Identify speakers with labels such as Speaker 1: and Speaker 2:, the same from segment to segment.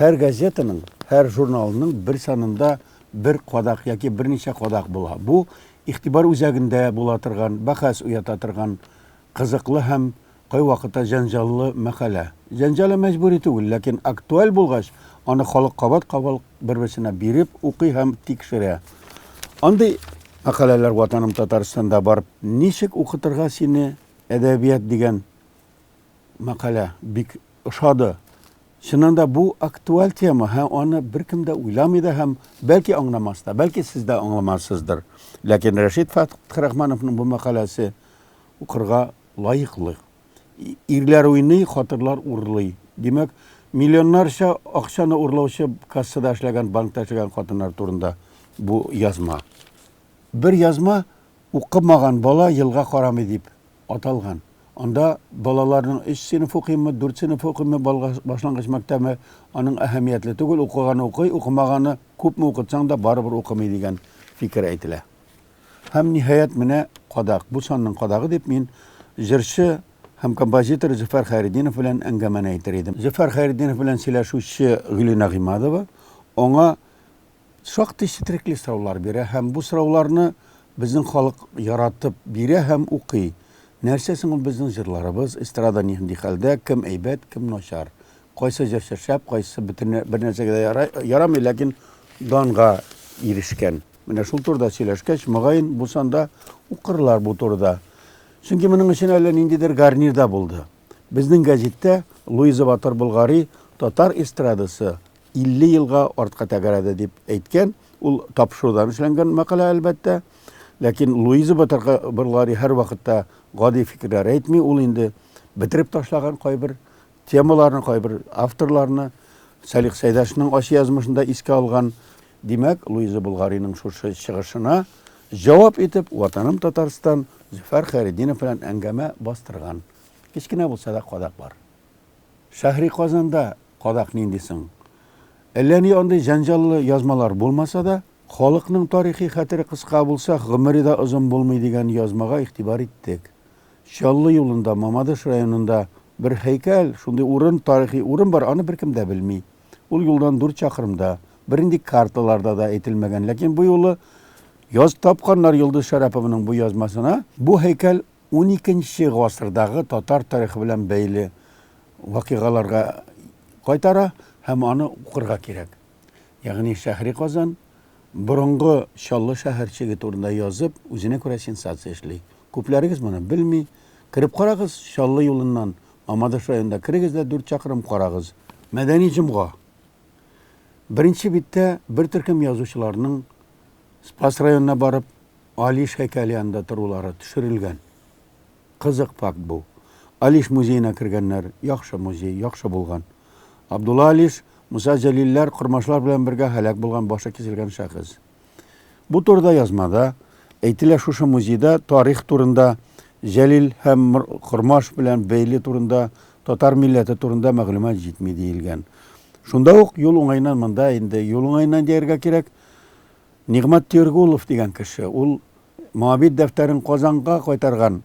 Speaker 1: Һәр газетаның, һәр журналның бер санында бер кадак яки берничә кадак була. Бу игътибар үзәгендә була торган, бәхәс уята торган кызыклы һәм кайвакытта җәнҗаллы мәкалә. Җәнҗалы мәҗбүри түгел, ләкин актуаль булгач, аны халык кабат-кабат бер-берсенә биреп укый һәм тикшерә. Андый мәкаләләр Ватаным Татарстанда бар. Ничек укытырга сине әдәбият дигән мәкалә бик ошады. Чыннан да бу актуаль тема һәм аны беркем дә уйламый да һәм бәлки аңламас та, бәлки сез дә аңламассыздыр. Ләкин Рәшит Фәтхрахмановның бу мәкаләсе укырга лаеклы. Ирләр уйный, хатыннар урлый. Димәк, миллионнарча акчаны урлаучы кассада эшләгән, банкта эшләгән хатыннар турында бу язма. Бер язма укымаган бала елга карамый дип аталган. Анда балаларның өч сыйныф укыймы, дүрт сыйныф укыймы башлангыч мәктәбе, аның әһәмиятле түгел, укыганы укый, укымаганы күпме укытсаң да барыбер укымый дигән фикер әйтелә. Һәм ниһаять менә кадак. Бу санның кадагы дип мин җырчы һәм композитор Зөфәр Хәйретдинов белән әңгәмәне әйтер идем. Зөфәр Хәйретдинов белән сөйләшүче Гөлинә Гыймадова аңа шактый четерекле сораулар бирә һәм бу сорауларны безнең халык яратып бирә һәм укый. Нәрсә соң ул безнең җырларыбыз, эстрада нинди хәлдә, кем әйбәт, кем начар? Кайсы җырчы шәп, кайсы бөтен бер нәрсәгә дә ярамый, ләкин данга ирешкән. Менә шул турыда сөйләшкәч, мөгаен, бу санда укырлар бу турыда. Чөнки моның өчен әле ниндидер гарнир да булды. Безнең гәзиттә Луиза Батыр Болгари татар эстрадасы 50 елга артка тәгәрәде дип әйткән. Ул тапшырудан эшләнгән мәкалә, әлбәттә. Ләкин Луиза Батыр Болгари һәрвакытта гади фикерләр әйтми. Ул инде бетереп ташлаган кайбер темаларны, кайбер авторларны. Салих Сәйдәшнең ачы язмышын да искә алган. Димәк, Луиза Болгариның шушы чыгышына җавап итеп, Ватаным Татарстан Зөфәр Хәйретдинов белән әңгәмә бастырган. Кечкенә булса да кадак бар. Шәһри Казанда кадак нинди соң? Әллә ни андый җәнҗаллы язмалар булмаса да, халыкның тарихи хәтере кыска булса, гомере дә озын булмый дигән язмага игътибар иттек. Чаллы юлында, Мамадыш районында бер һәйкәл, шундый урын, тарихи урын бар, аны беркем дә белми. Ул юлдан дүрт чакрымда, бернинди карталарда да әйтелмәгән. Ләкин бу юлы яз тапканнар Йолдыз Шәрәпованың бу язмасына. Бу һәйкәл уникенче гасырдагы татар тарихы белән бәйле вакыйгаларга кайтара һәм аны укырга кирәк. Ягъни Шәһри Казан борынгы Чаллы шәһәрчеге турында язып, үзенә күрә сенсация эшли. Күпләрегез моны белми. Кереп карагыз, Чаллы юлыннан Мамадыш районында керегез дә дүрт чакрым карагыз. Мәдәни җомга. Беренче биттә бер төркем язучыларның Спас районына барып, Алиш һәйкәле янында торулары төшерелгән. Кызык факт бу. Алиш музеена кергәннәр, яхшы музей, яхшы булган. Абдулла Алиш, Муса Җәлилләр, Кормашлар белән бергә һәлак булган башы киселгән шәхес. Бу турыда язмада әйтелә шушы музейда тарих турында, Җәлил һәм Кормаш белән бәйле турында, татар милләте турында мәгълүмат җитми диелгән. Шунда ук юл уңаеннан монда инде юл уңаеннан дияргә кирәк, Нигъмәт Тергулов дигән кеше, ул Моабит дәфтәрен Казанга кайтарган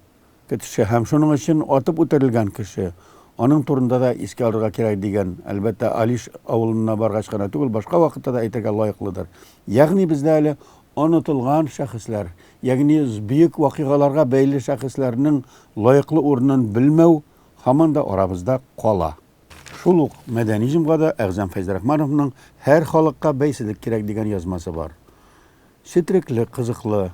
Speaker 1: кеше һәм шуның өчен атып үтерелгән кеше. Аның турында да искә алырга кирәк дигән, әлбәттә, Алиш авылына баргач кына түгел, башка вакытта да әйтергә лаеклыдыр. Ягъни бездә әле онытылган шәхесләр, ягъни бөек вакыйгаларга бәйле шәхесләрнең лаеклы урынын белмәү һаман да арабызда кала. Шул ук Мәдәни җомгада Әгъзам Фәйзрахмановның Һәр халыкка бәйсезлек кирәк дигән язмасы бар. Четерекле, кызыклы.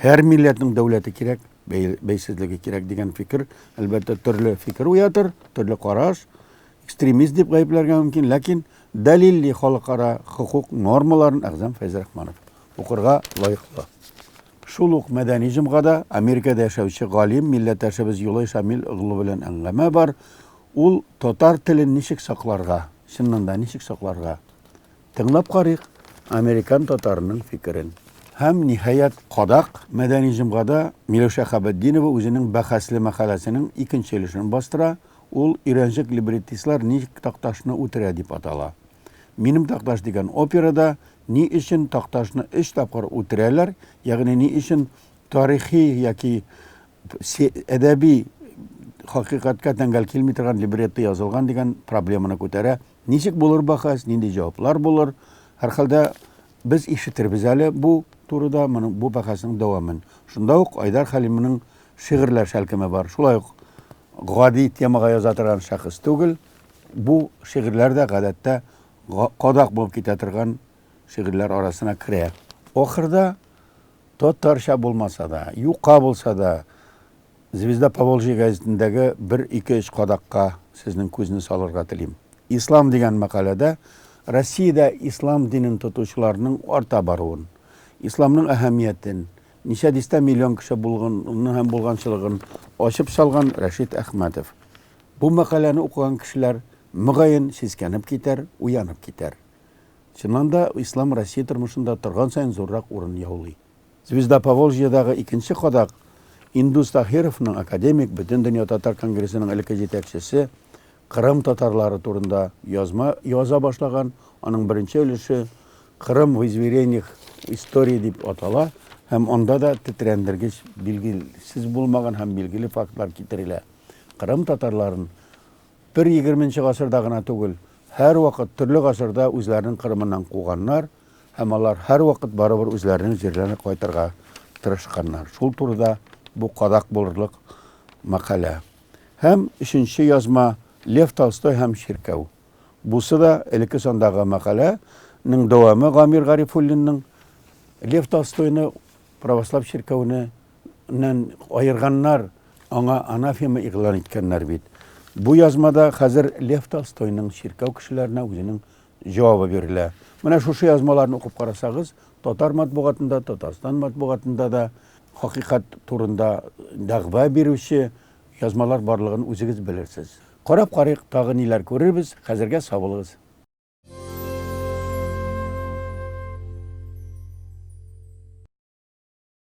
Speaker 1: Һәр милләтнең дәүләте кирәк, бәйсезлеге кирәк дигән фикер, әлбәттә, төрле фикер уятыр, төрле караш, экстремист дип гаепләргә мөмкин, ләкин дәлилли халыкара хокук нормаларын Әгъзам Фәйзрахманов укырга лаеклы. Шул ук Мәдәни җомгада Америкада яшәүче галим, милләттәшебез Юлай Шамил оглы белән әңгәмә бар. Ул татар телен ничек сакларга, чыннан да ничек сакларга? Тыңлап карыйк американ татарының фикерен. Һәм, ниһаять, кадак Мәдәни җомгада Миләүшә Хәбетдинова үзенең бәхәсле мәкаләсенең икенче өлешен бастыра, ул Өйрәнчек либреттистлар ничек Такташны үтерә дип атала. Минем Такташ дигән операда ни өчен Такташны өч тапкыр үтерәләр, ягъни ни өчен тарихи яки әдәби хакыйкатькә тәңгәл килми торган либретто язылган дигән проблеманы күтәрә. Ничек булыр бәхәс, нинди җаваплар булыр? Һәрхәлдә без ишетербез әле бу турыда, моның бу бәхәснең дәвамын. Шунда ук Айдар Хәлимнең шигырьләр шәлкеме бар. Шулай ук гади темага яза торган шәхес түгел. Бу шигырьләр дә гадәттә кадак булып китә торган шигырьләр арасына керә. Ахырда татарча булмаса да, юка булса да, Звезда Поволжья гәзитендәге бер, ике, өч кадакка сезнең күзне салырга телим. Ислам дигән мәкаләдә Россиядә ислам динен тотучыларның арта баруын, исламның әһәмиятен, ничә дистә миллион кеше булганны һәм булганчылыгын ачып салган Рәшит Әхмәтов. Бу мәкаләне укыган кешеләр, мөгаен, сискәнеп китәр, уянып китәр. Чыннан да, ислам Россия тормышында торган саен зуррак урын яулый. Звезда Поволжьедагы икенче кадак Индус Таһировның, академик, Бөтендөнья татар конгрессының элекке җитәкчесе, Кырым татарлары турында язма яза башлаган. Аның беренче өлеше Крым в измерениях истории дип атала һәм анда да тетрәндергеч, билгесез булмаган һәм билгеле фактлар китерелә. Кырым татарларын бер егерменче гасырда гына түгел, һәрвакыт төрле гасырда үзләренең Кырымыннан куганнар, Һәм алар һәрвакыт барыбер үзләренең җирләренә кайтырга тырышканнар. Шул турыда бу кадак булырлык мәкалә. Һәм өченче язма Лев Толстой һәм чиркәү. Бусы да элекке сандагы мәкалә нең дәвамы Гамир Гарифуллинның. Лев Толстойны православ чиркәүне нән аерганнар, аңа анафема игълан иткәннәр бит. Бу язмада хәзер Лев Толстойның чиркәү кешеләренә үзенең җавабы бирелә. Менә шушы язмаларны укып карасагыз, татар матбугатында, Татарстан матбугатында да хакыйкать турында дәгъва бирүче язмалар барлыгын үзегез белерсез. Карап карыйк, тагы ниләр күрербез. Хәзергә сау булыгыз.